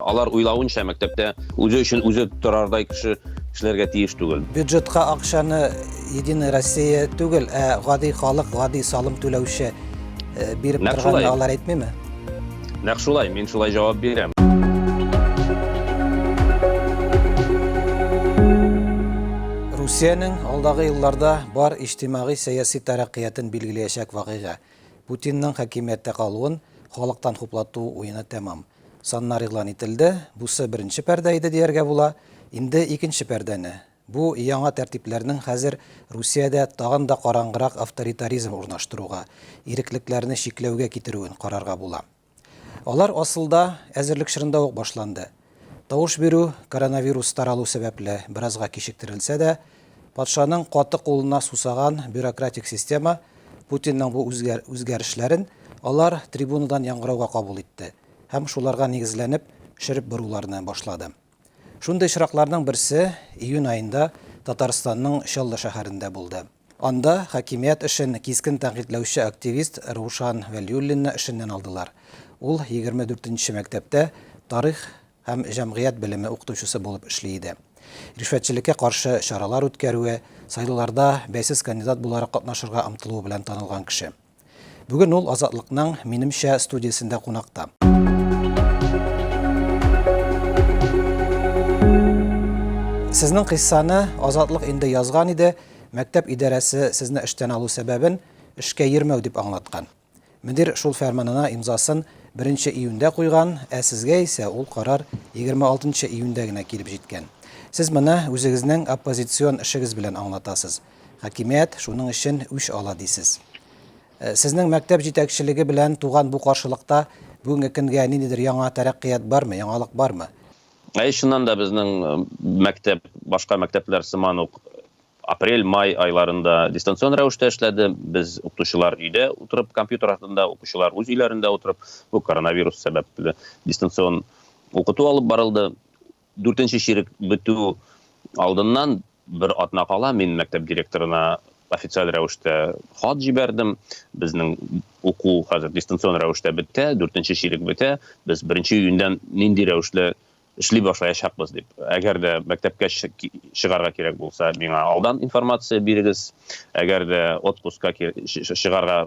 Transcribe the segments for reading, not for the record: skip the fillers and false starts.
Алар уйлавынча, мәктәптә үзе өчен үзе торардай кеше эшләргә тиеш түгел. Бюджетка акчаны Единая Россия түгел, ә гади халык, гади салым түләүче э, биреп торганны алар әйтмиме? Нәкъ шулай, мин шулай җавап бирәм. Русиянең алдагы елларда бар иҗтимагый-сәяси тәрәккыятен билгеләячәк вакыйга. Путинның хакимияттә калуын халыктан хуплату уены тәмам. Саннар игълан ителде, бусы беренче пәрдә иде дияргә була, инде икенче пәрдәне, бу яңа тәртипләрнең хәзер Русиядә тагын да караңгырак авторитаризм урнаштыруга, иреклекләрне чикләүгә китерүен карарга була. Алар асылда әзерлек чорында ук башланды. Тавыш бирү коронавирус таралу сәбәпле беразга кичектерелсә дә, патшаның каты кулына сусаган бюрократик система Путинның бу үзгәрешләрен алар трибунадан яңгырауга кабул итте һәм шуларга нигезләнеп шөреп боруларны башлады. Шундый очракларның берсе июнь аенда Татарстанның Чаллы шәһәрендә булды. Анда хакимият эшен кискен тәнкыйтьләүче активист Рушан Вәлиуллинны эшеннән алдылар. Ул 24 нче мәктәптә тарих һәм җәмгыять белеме укытучысы булып эшли иде. Ришвәтчелеккә каршы чаралар үткәрүе, сайлауларда бәйсез кандидат буларак катнашырга омтылуы белән танылган кеше. Бүген ул Азатлыкның Минемчә студиясендә кунакта. Сезнең кыйссаны Азатлык инде язган иде, мәктәп идарәсе сезне эштән алу сәбәбен эшкә йөрмәү дип аңлаткан. Мөдир шул фәрманына имзасын 1 июньдә куйган, ә сезгә исә ул карар 26 июньдә генә килеп җиткән. Сез моны үзегезнең оппозицион эшегез белән аңлатасыз. Хакимият шуның өчен үч ала дисез. Э, сезнең мәктәп җитәкчелеге белән туган бу каршылыкта бүгенге көнгә ниндидер яңа тәрәккыят бармы, яңалык бармы? Әй, чыннан да безнең э, мәктәп башка мәктәпләр сыман ук апрель, май айларында дистанцион рәвештә эшләде. Без укытучылар өйдә утырып компьютер артында, укучылар үз өйләрендә утырып, бу коронавирус сәбәпле дистанцион укыту алып барылды. Дүртенче чирек бетү алдыннан бер атна кала мин мәктәп директорына официаль рәвештә хат җибәрдем. Безнең уку хәзер дистанцион рәвештә бетә, дүртенче чирек бетә. Без беренче июньдән нинди рәвешле эшли башлаячакбыз дип. Әгәр дә мәктәпкә чыгарга кирәк булса, миңа алдан информация бирегез. Әгәр дә отпускка чыгарга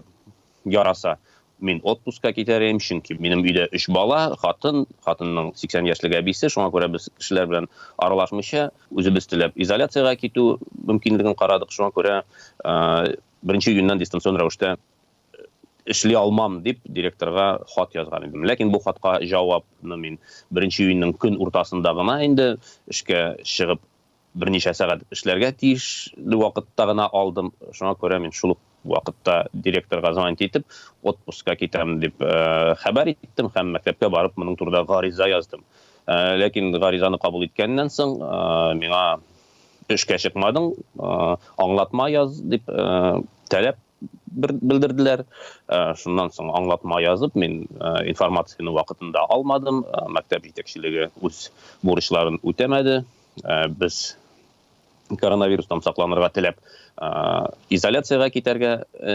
Яраса, мин отпускка китәр идем, чөнки минем өйдә өч бала, хатын, хатынның 80 яшьлек әбисе, шуңа күрә без кешеләр белән аралашмыйча, үзебез теләп изоляциягә китү мөмкинлеген карадык. Шуңа күрә беренче июньнән дистанцион рәвештә эшли алмам дип директорга хат язган идем. Ләкин бу хатка җавапны мин беренче июньнең көн уртасында гына инде эшкә чыгып берничә сәгать эшләргә тиешле вакытта гына алдым. Шуңа күрә мин шул ук вакытта директорга звонить итеп, отпускка китәм дип э, хәбәр иттем һәм мәктәпкә барып моның турында гариза яздым. Э, ләкин гаризаны кабул иткәннән соң э, миңа эшкә чыкмадың, аңлатма яз дип таләп белдерделәр. Э, шуннан соң аңлатма язып, мин э, информацияне вакытында алмадым. Э, мәктәп җитәкчелеге үз бурычларын үтәмәде. Без коронавирустан сакланырга теләп изоляциягә китәргә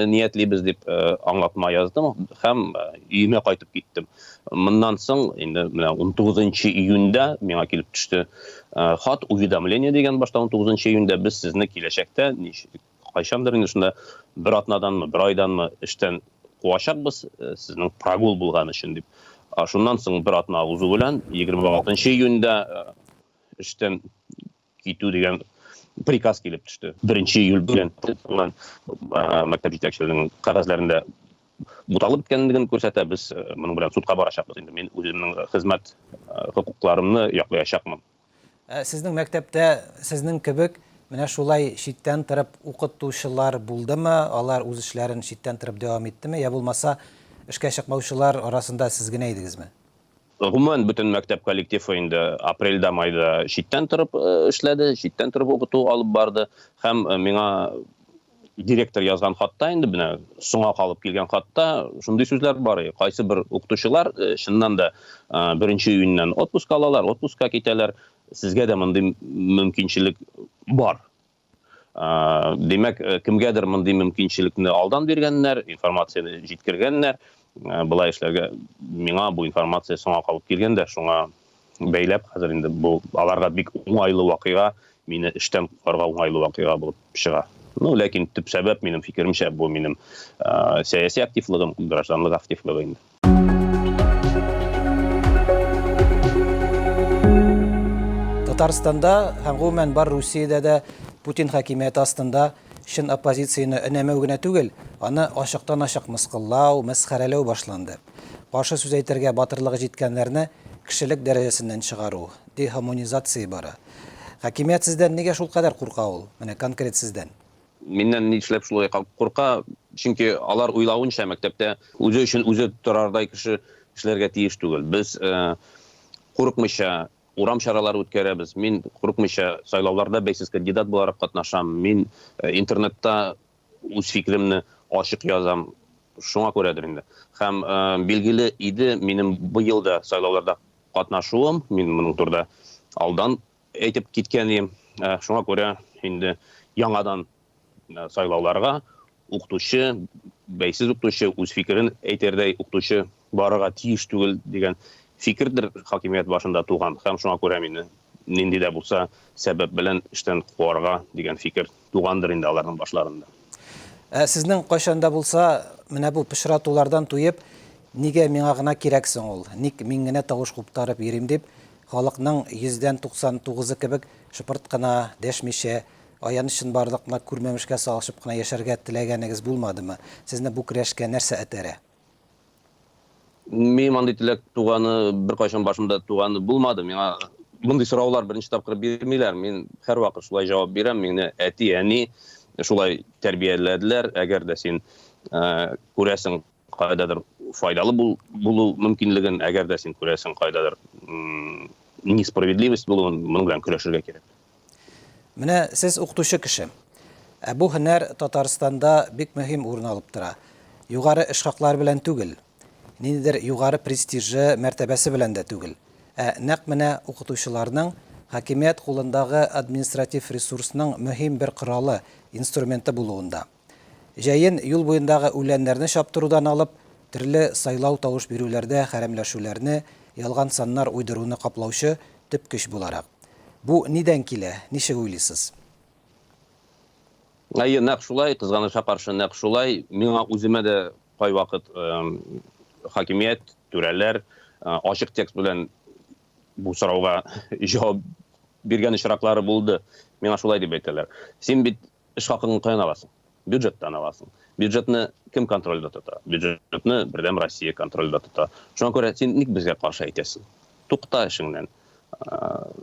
ниятлибез дип аңлатма яздым һәм өемә кайтып киттем. Моннан соң инде менә 19 июньдә миңа килеп төште хат, уведомление дигән башта 19 июньдә без сезне киләчәктә Кайчандыр инде шунда бер атнаданмы, бер айданмы эштән куачакбыз, э, сезнең прогул булган өчен дип. Шуннан соң бер атна узу белән 26 июньдә э, эштән китү дигән приказ килеп төште. 1 июль белән э, мәктәп җитәкчелегенең кәгазьләрендә буталып беткәнлеген күрсәтә. Без моның белән судка барачакбыз инде. Мин үземнең хезмәт хокукларымны яклаячакмын. Ә сезнең мәктәптә сезнең кебек менә шулай читтән торып укытучылар булдымы? Алар үз эшләрен читтән торып дәвам иттеме? Я булмаса, эшкә чыкмаучылар арасында сез генә идегезме? Гомумән, бөтен мәктәп коллективы инде апрельдә, майда читтән торып эшләде, читтән торып укыту алып барды. Һәм миңа директор язган хатта инде менә соңа калып килгән хатта шундый сүзләр бар. Кайсы бер укытучылар э, чыннан да э, беренче июньнән отпуск алалар, отпускка китәләр. Сезгә дә мондый мөмкинчелек бар. Э, димәк, кемгәдер мондый мөмкинчелекне алдан биргәннәр, информацияне җиткергәннәр. Болай эшләргә миңа бу информация соңа калып килгән дә, шуңа бәйләп, хәзер инде бу аларга бик уңайлы вакыйга, мине эштән куарга уңайлы вакыйга булып чыга. Ну, ләкин төп сәбәп, минем фикеремчә, бу минем сәяси активлыгым, гражданлык активлыгы инде. Татарстанда һәм гомумән бар Русиядә дә Путин хакимияте астында чын оппозицияне өнәмәү генә түгел, аны ачыктан-ачык мыскыллау, мәсхәрәләү башланды. Каршы сүз әйтергә батырлыгы җиткәннәрне кешелек дәрәҗәсеннән чыгару, дегуманизация бара. Хакимият сездән нигә шулкадәр курка ул? Менә конкрет сездән. Миннән нишләп шулай курка? Чөнки алар уйлавынча, мәктәптә үзе өчен үзе торардай кеше эшләргә тиеш түгел. Без курыкмыйча урам чаралары үткәрәбез. Мин курыкмыйча сайлауларда бәйсез кандидат буларак катнашам. Мин интернетта үз фикеремне ачык язам. Шуңа күрәдер инде. Һәм билгеле иде минем быел да сайлауларда катнашуым. Мин моның турында алдан әйтеп киткән идем. Шуңа күрә инде яңадан сайлауларга укытучы, бәйсез укытучы, үз фикерен әйтердәй укытучы барырга тиеш түгел дигән фикердер хакимият башында туган. Һәм шуңа күрә мине нинди дә булса сәбәп белән эштән куарга дигән фикер тугандыр инде аларның башларында. Ә сезнең кайчан да булса менә бу пычратулардан туеп, нигә миңа гына кирәк соң ул, ник мин генә тавыш куптарып йөрим дип, халыкның йөздән 99-ы кебек шыпырт кына, дәшмичә, аяныч чынбарлыкны күрмәмешкә салышып кына яшәргә теләгәнегез булмадымы? Сезне бу көрәшкә нәрсә этәрә? Минем андый теләк туганы беркайчан башымда туганы булмады. Миңа мондый сораулар беренче тапкыр бирмиләр. Мин һәрвакыт шулай җавап бирәм. Мине әти-әни шулай тәрбияләделәр. Әгәр дә син күрәсең кайдадыр файдалы булу мөмкинлеген, әгәр дә син күрәсең кайдадыр несправедливость булуын, моның белән көрәшергә кирәк. Менә сез укытучы кеше. Ә бу һөнәр Татарстанда бик мөһим урын алып тора. Югары эш хаклары белән түгел, ниндидер югары престижы, мәртәбәсе белән дә түгел, ә нәкъ менә укытучыларның хакимият кулындагы административ ресурсның мөһим бер коралы, инструменты булуында. Җәен юл буендагы үләннәрне чаптырудан алып, төрле сайлау-тавыш бирүләрдә хәрәмләшүләрне, ялган саннар уйдыруны каплаучы төп көч буларак. Бу нидән килә, ничек уйлыйсыз? Әйе, нәкъ шулай, кызганычка каршы, нәкъ шулай. Миңа үземә дә кайвакыт хакимият, түрәләр ачык текст белән бу сорауга җавап биргән очраклары булды. Миңа шулай дип әйтәләр. Син бит эш хакыңны каян аласың? Бюджеттан аласың. Бюджетны кем контрольдә тота? Бюджетны Бердәм Россия контрольдә тота. Шуңа күрә син ник безгә каршы әйтәсең? Тукта эшеңнән.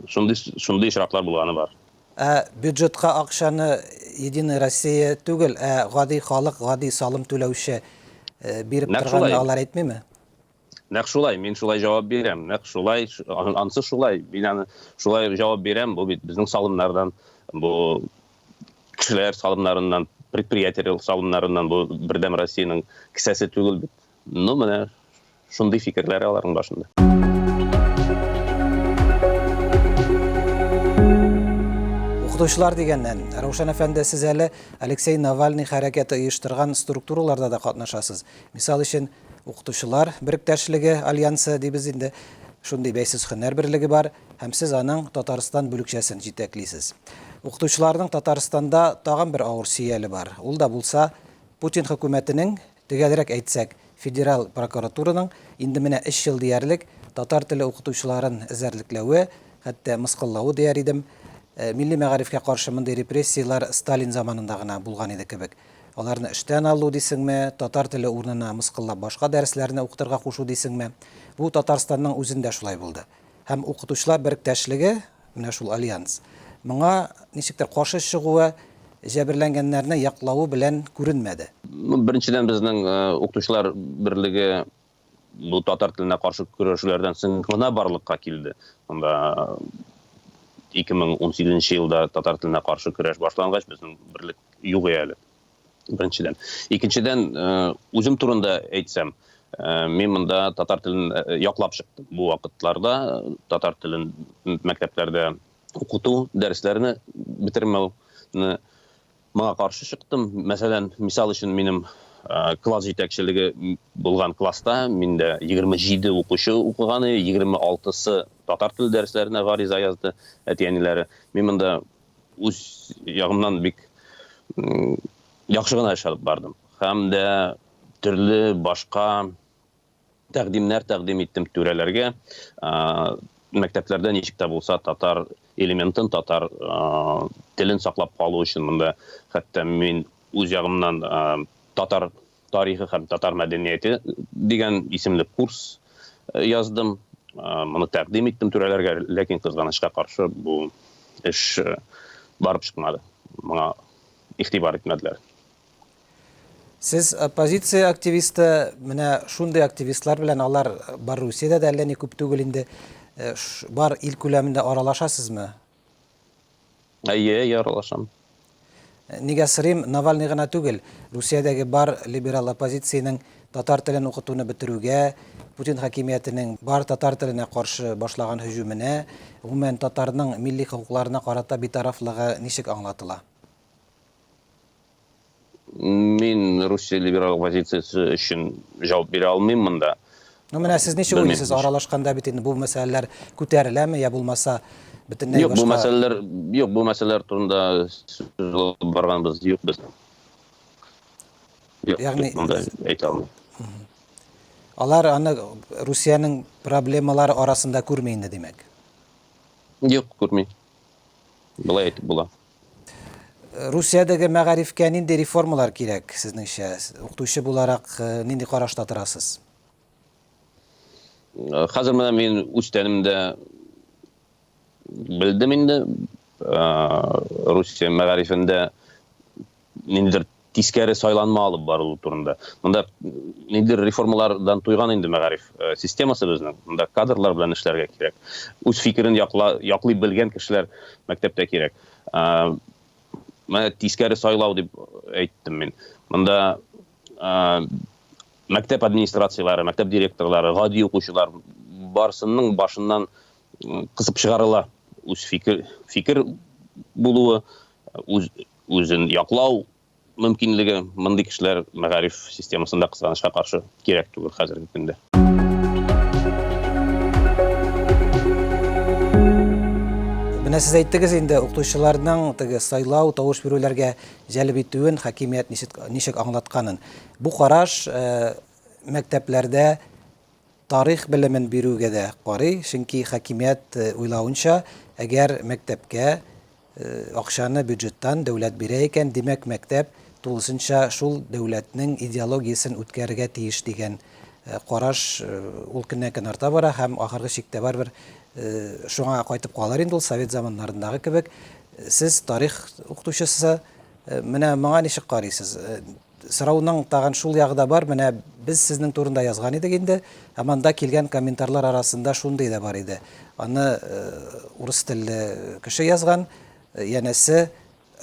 Шундый шундый очраклар булганы бар. Ә бюджетка акчаны Единая Россия түгел, ә гади халык, гади салым түләүче биреп торганны алар әйтмиме? Нәкъ шулай, мин шулай җавап бирәм. Нәкъ шулай, ансы шулай. Мин аны шулай җавап бирәм. Бу бит безнең салымнардан, бу кешеләр салымнарыннан, предприятие салымнарыннан, бу Бердәм Россиянең кесәсе түгел бит. Ну, менә шундый фикерләр аларның башында. Укытучылар дигәннән, Раушан әфәнде, сез әле Алексей Навальный хәрәкәте оештырган структураларда да катнашасыз. Мисал өчен, Укытучылар беректәшлеге альянсы дибез инде. Шундый бәйсез һөнәр берлеге бар һәм сез аның Татарстан бүлекчәсен җитәклисез. Укытучыларның Татарстанда тагын бер авыр сөяле бар. Ул да булса, Путин хөкүмәтенең, төгәлрәк әйтсәк, федераль прокуратураның инде менә өч ел диярлек татар теле укытучыларын эзәрлекләве, хәтта мыскыллавы дияр идем. Милли мәгарифкә каршы мондый репрессияләр Сталин заманында гына булган иде кебек. Аларны эштән алу дисеңме, татар теле урынына мыскыллап башка дәресләрне укытырга кушу дисеңме? Бу Татарстанның үзендә шулай булды. Һәм укытучылар беректәшлеге, менә шул альянс, моңа ничектер каршы чыгуы, җәберләнгәннәрне яклавы белән күренмәде. Ну, беренчедән, безнең укытучылар берлеге бу татар теленә каршы көрәшүләрдән соң гына барлыкка килде. Монда 2018 елда татар теленә каршы көрәш башлангач, безнең берлек юк әле. Беренчедән. Икенчедән, үзем турында әйтсәм, мин монда татар телен яклап чыктым. Бу вакытларда татар телен мәктәпләрдә укыту дәресләрне бетермәүне моңа каршы чыктым. Мәсәлән, мисал өчен минем Класс җитәкчелеге булган класста миндә 27 укучы укыган, 26-сы татар теле дәресләренә гариза язды әти-әниләре. Мин монда үз ягымнан бик яхшы гына эш алып бардым. Һәм дә төрле башка тәкъдимнәр тәкъдим иттем түрәләргә. Мәктәпләрдә ничек тә булса татар элементын, татар телен саклап калу өчен монда хәтта мин үз ягымнан татар тарихы һәм татар мәдәнияте дигән исемле курс яздым. Моны тәкъдим иттем түрәләргә, ләкин кызганычка каршы бу эш барып чыкмады. Моңа игътибар итмәделәр. Сез оппозиция активисты, менә шундый активистлар белән алар бар Русиядә дә әллә ни күп түгел инде. Э, бар ил күләмендә аралашасызмы? Әйе, әйе, аралашам. Э, нигә сорыйм, Навальный гына түгел, Русиядәге бар либерал оппозициянең татар телен укытуны бетерүгә, Путин хакимиятенең бар татар теленә каршы башлаган һөҗүменә, гомумән татарның милли хокукларына карата битарафлыгы ничек аңлатыла? Мин Русия либерал оппозициясе өчен җавап бирә алмыйм монда. Ну менә сез ничек уйлыйсыз, аралашканда бит инде бу мәсьәләләр күтәреләме, я булмаса бөтенләй башка? Юк, бу мәсьәләләр, юк, бу мәсьәләләр турында сүз алып барганбыз юк безнең. Юк, Ягъни монда әйтә алмыйм. Алар аны Русиянең проблемалары арасында күрми инде, димәк. Юк, күрми. Болай әйтеп була. Русиядәге мәгарифкә нинди реформалар кирәк, сезнеңчә? Укытучы буларак э, нинди карашта торасыз? Э, хәзер менә мин үз тәнемдә белдем инде. Э, Русия мәгарифендә ниндидер тискәре сайланма алып барылу турында. Монда ниндидер реформалардан туйган инде мәгариф э, системасы безнең. Монда кадрлар белән эшләргә кирәк. Үз фикерен якла, яклый белгән кешеләр мәктәптә кирәк. Э, менә тискәре сайлау дип әйттем мин. Монда э, мәктәп администрацияләре, мәктәп директорлары, гади укучылар барсының башыннан кысып чыгарыла үз фикер фикер булуы, үз үзен яклау мөмкинлеге мондый кешеләр мәгариф системасында кызганычка каршы кирәк түгел хәзерге көндә. Менә сез әйттегез инде, укытучыларның теге сайлау, тавыш бирүләргә җәлеп итүен хакимият ничек, ничек аңлатканын. Бу караш э, мәктәпләрдә тарих белемен бирүгә дә карый, чөнки хакимият э, уйлавынча, әгәр мәктәпкә Акчаны бюджеттан дәүләт бирә икән, димәк, мәктәп тулысынча шул дәүләтнең идеологиясен үткәрергә тиеш дигән караш ул көннән-көн арта бара һәм ахыргы чиктә барыбер шуңа кайтып калыр инде ул совет заманнарындагы кебек. Сез тарих укытучысы, менә моңа ничек карыйсыз? Сорауның тагын шул ягы да бар, менә без сезнең турында язган идек инде, һәм анда килгән комментарлар арасында шундый да бар иде. Аны урыс телле кеше язган, янәсе,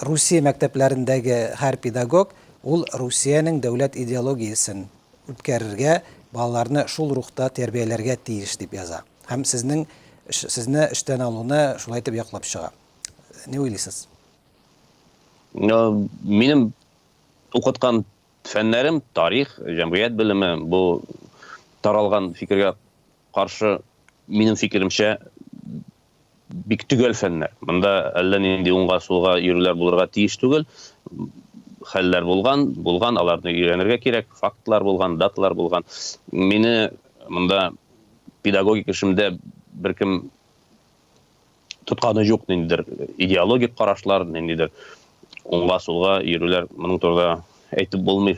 Русия мәктәпләрендәге һәр педагог ул Русиянең дәүләт идеологиясен үткәрергә, балаларны шул рухта тәрбияләргә тиеш дип яза. Һәм сезнең сезне эштән алуны шулай итеп яклап чыга. Ни уйлыйсыз? Минем Укыткан фәннәрем, тарих, җәмгыять белеме, бу таралган фикергә каршы, минем фикеремчә, бик төгәл фәннәр. Монда әллә нинди уңга-сулга йөрүләр булырга тиеш түгел. Хәлләр булган, булган, аларны өйрәнергә кирәк, фактлар булган, даталар булган. Мине монда педагогик эшемдә беркем тотканы юк, ниндидер идеологик карашлар, ниндидер уңга-сулга йөрүләр, моның турында әйтеп булмый.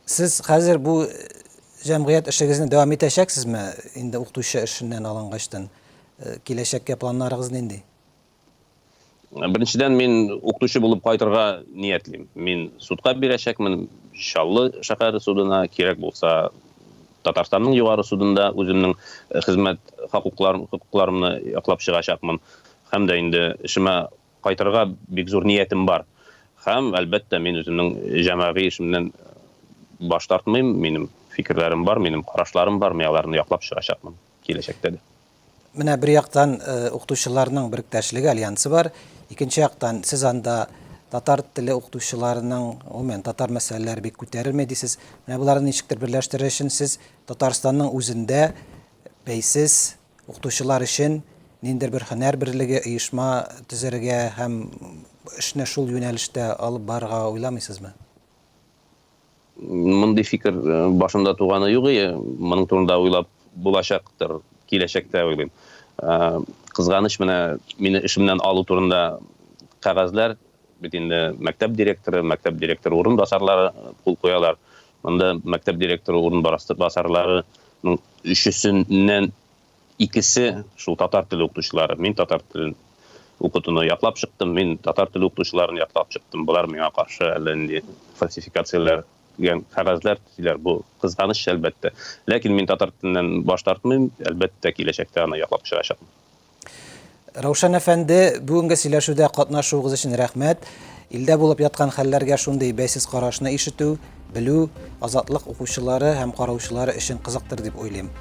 Сез хәзер бу җәмгыять эшегезне дәвам итәчәксезме, инде укытучы эшеннән алынгачтын? Э, киләчәккә планнарыгыз нинди? Беренчедән, мин укытучы булып кайтырга ниятлим. Мин судка бирәчәкмен, Чаллы шәһәре судына, кирәк булса, Татарстанның Югары судында үземнең э, хезмәт хокукларым, хокукларымны яклап чыгачакмын. Һәм дә инде эшемә кайтырга бик зур ниятем бар. Һәм, әлбәттә, мин үземнең җәмәгый эшемнән баш тартмыйм. Минем фикерләрем бар, минем карашларым бар, мин аларны яклап чыгачакмын киләчәктә дә. Менә бер яктан э, укытучыларның беректәшлеге альянсы бар, икенче яктан сез анда Татар теле укытучыларының, гомумән, татар мәсьәләләре бик күтәрелми дисез. Менә боларны ничектер берләштерер өчен сез Татарстанның үзендә бәйсез укытучылар өчен ниндидер бер һөнәр берлеге, оешма төзергә һәм эшне шул юнәлештә алып барырга уйламыйсызмы? Мондый фикер э, башымда туганы юк ие. Моның турында уйлап булачактыр, киләчәктә уйлыйм. Э, кызганыч, менә мине эшемнән алу турында кәгазьләр бит инде мәктәп директоры, мәктәп директоры урынбасарлары кул куялар. Монда мәктәп директоры урынбасарларының өчесеннән икесе шул татар теле укытучылары. Мин татар телен укытуны яклап чыктым, мин татар теле укытучыларын яклап чыктым. Болар миңа каршы әллә нинди фальсификацияләр дигән кәгазьләр төзиләр. Бу кызганыч, әлбәттә. Ләкин мин татар теленнән баш тартмыйм, әлбәттә, киләчәктә аны яклап чыгачакмын. Раушан әфәнде, бүгенге сөйләшүдә катнашуыгыз өчен рәхмәт. Илдә булып яткан хәлләргә шундый бәйсез карашны ишетү, белү Азатлык укучылары һәм караучылары өчен кызыктыр дип уйлыйм.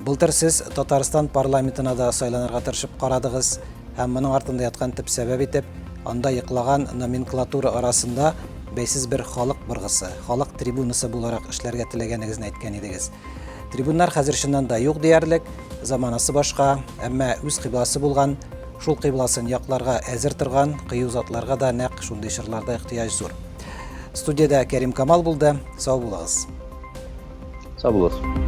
Былтыр сез Татарстан парламентына да сайланырга тырышып карадыгыз һәм моның артында яткан төп сәбәп итеп, анда йоклаган номенклатура арасында бәйсез бер халык быргысы, халык трибунасы буларак эшләргә теләгәнегезне әйткән идегез. Трибуннар хәзер чыннан да юк диярлек, заманасы башка, әмма үз кыйбласы булган, шул кыйбласын якларга әзер торган кыю затларга да нәкъ шундый чорларда ихтыяҗ зур. Студиядә Кәрим Камал булды. Сау булыгыз. Сау булыгыз.